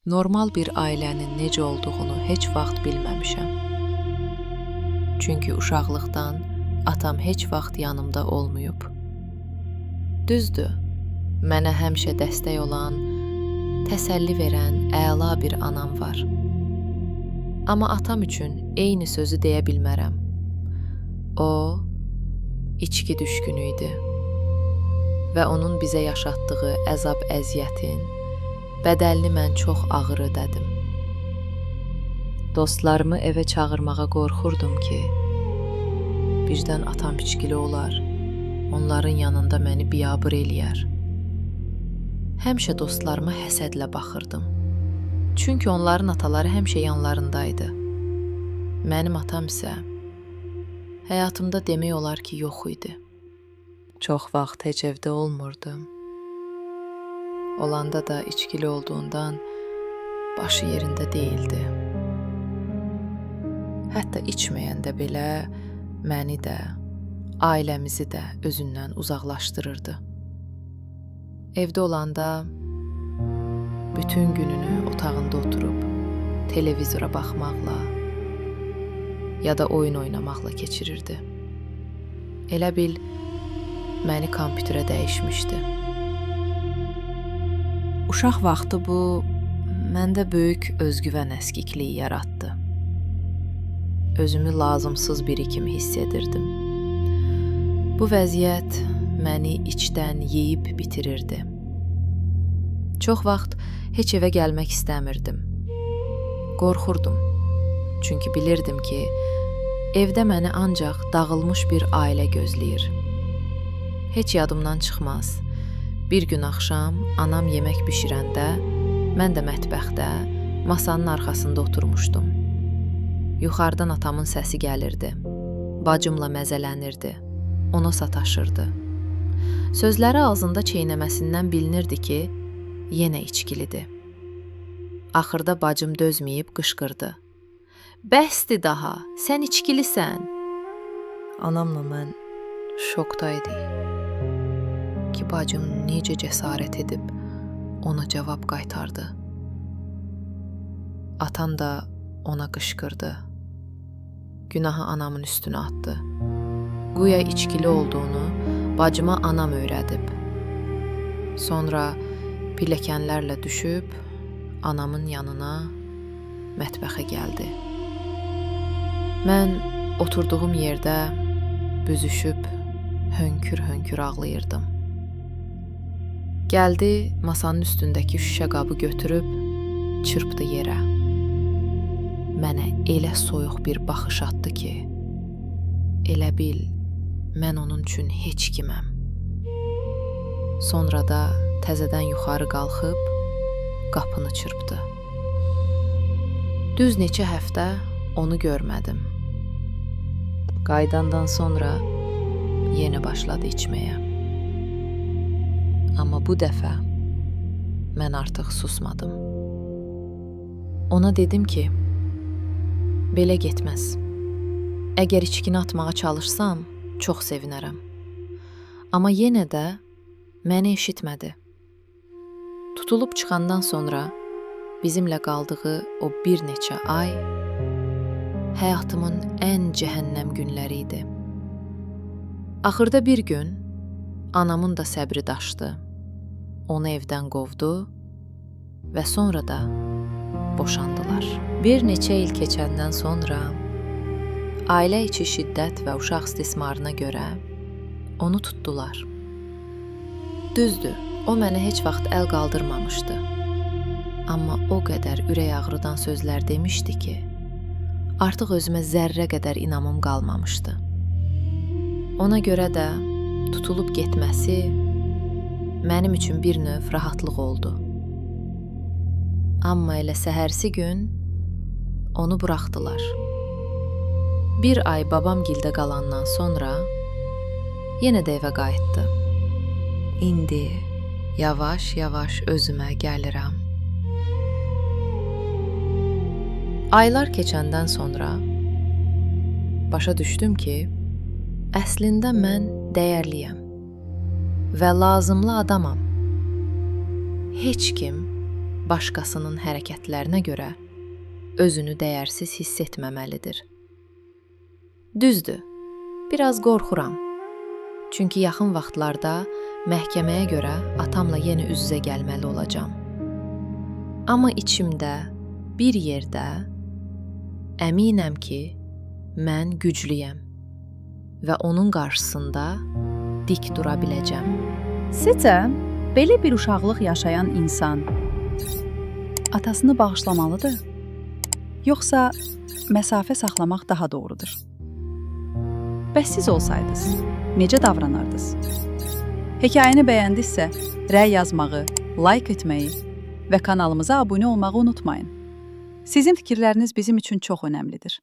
Normal bir ailənin necə olduğunu heç vaxt bilməmişəm. Çünki uşaqlıqdan atam heç vaxt yanımda olmayıb. Düzdür, mənə həmişə dəstək olan, təsəlli verən əla bir anam var. Amma atam üçün eyni sözü deyə bilmərəm. O, içki düşkünü idi və onun bizə yaşatdığı əzab-əziyyətin bədəlini mən çox ağır ödədim. Dostlarımı evə çağırmağa qorxurdum ki, birdən atam içkili olar, onların yanında məni biabır eləyər. Həmişə dostlarıma həsədlə baxırdım. Çünki onların ataları həmişə yanlarındaydı. Mənim atam isə həyatımda demək olar ki, yox idi. Çox vaxt heç evdə olmurdum. Olanda da içkili olduğundan başı yerində deyildi. Hətta içməyəndə belə məni də, ailəmizi də özündən uzaqlaşdırırdı. Evdə olanda bütün gününü otağında oturub televizora baxmaqla ya da oyun oynamaqla keçirirdi. Elə bil məni kompüterə dəyişmişdi. Uşaq vaxtı bu məndə böyük özgüvən əskikliyi yaratdı. Özümü lazımsız biri kimi hiss edirdim. Bu vəziyyət məni içdən yeyib bitirirdi. Çox vaxt heç evə gəlmək istəmirdim. Qorxurdum. Çünki bilirdim ki, evdə məni ancaq dağılmış bir ailə gözləyir. Heç yadımdan çıxmaz. Bir gün axşam anam yemək bişirəndə mən də mətbəxdə masanın arxasında oturmuşdum. Yuxarıdan atamın səsi gəlirdi. Bacımla məzələnirdi. Ona sataşırdı. Sözləri ağzında çeynəməsindən bilinirdi ki, yenə içkilidir. Axırda bacım dözməyib qışqırdı. Bəsdir daha, sən içkilisən. Anamla mən şokdaydık ki, bacım necə cəsarət edib ona cavab qaytardı. Atam da ona qışqırdı. Günahı anamın üstünə atdı. Güya içkili olduğunu bacıma anam öyrədib. Sonra pilləkənlərlə düşüb anamın yanına mətbəxə gəldi. Mən oturduğum yerdə büzüşüb hönkür-hönkür ağlayırdım. Gəldi, masanın üstündəki şüşə qabı götürüb çırpdı yerə. Mənə elə soyuq bir baxış atdı ki, elə bil mən onun üçün heç kiməm. Sonra da təzədən yuxarı qalxıb qapını çırpdı. Düz neçə həftə onu görmədim. Qayıdandan sonra yenə başladı içməyə. Amma bu dəfə mən artıq susmadım. Ona dedim ki, belə getməz. Əgər içkini atmağa çalışsam, çox sevinərəm. Amma yenə də məni eşitmədi. Tutulub çıxandan sonra bizimlə qaldığı o bir neçə ay həyatımın ən cəhənnəm günləri idi. Axırda bir gün anamın da səbri daşdı. Onu evdən qovdu və sonra da boşandılar. Bir neçə il keçəndən sonra ailə içi şiddət və uşaq istismarına görə onu tutdular. Düzdür, o mənə heç vaxt əl qaldırmamışdı. Amma o qədər ürək ağrıdan sözlər demişdi ki, artıq özümə zərrə qədər inamım qalmamışdı. Ona görə də tutulub getməsi mənim üçün bir növ rahatlıq oldu. Amma elə səhərsi gün onu buraxdılar. Bir ay babamgildə qalandan sonra yenə də evə qayıtdı. İndi yavaş-yavaş özümə gəlirəm. Aylar keçəndən sonra başa düşdüm ki, əslində mən dəyərliyəm və lazımlı adamam. Heç kim başqasının hərəkətlərinə görə özünü dəyərsiz hiss etməməlidir. Düzdür, biraz qorxuram. Çünki yaxın vaxtlarda məhkəməyə görə atamla yenə üz-üzə gəlməli olacağam. Amma içimdə, bir yerdə əminəm ki, mən güclüyəm və onun qarşısında dik dura biləcəm. Sizcə, belə bir uşaqlıq yaşayan insan atasını bağışlamalıdır? Yoxsa məsafə saxlamaq daha doğrudur? Bəs siz olsaydınız, necə davranardınız? Hekayəni bəyəndinizsə, rəy yazmağı, like etməyi və kanalımıza abunə olmağı unutmayın. Sizin fikirləriniz bizim üçün çox önəmlidir.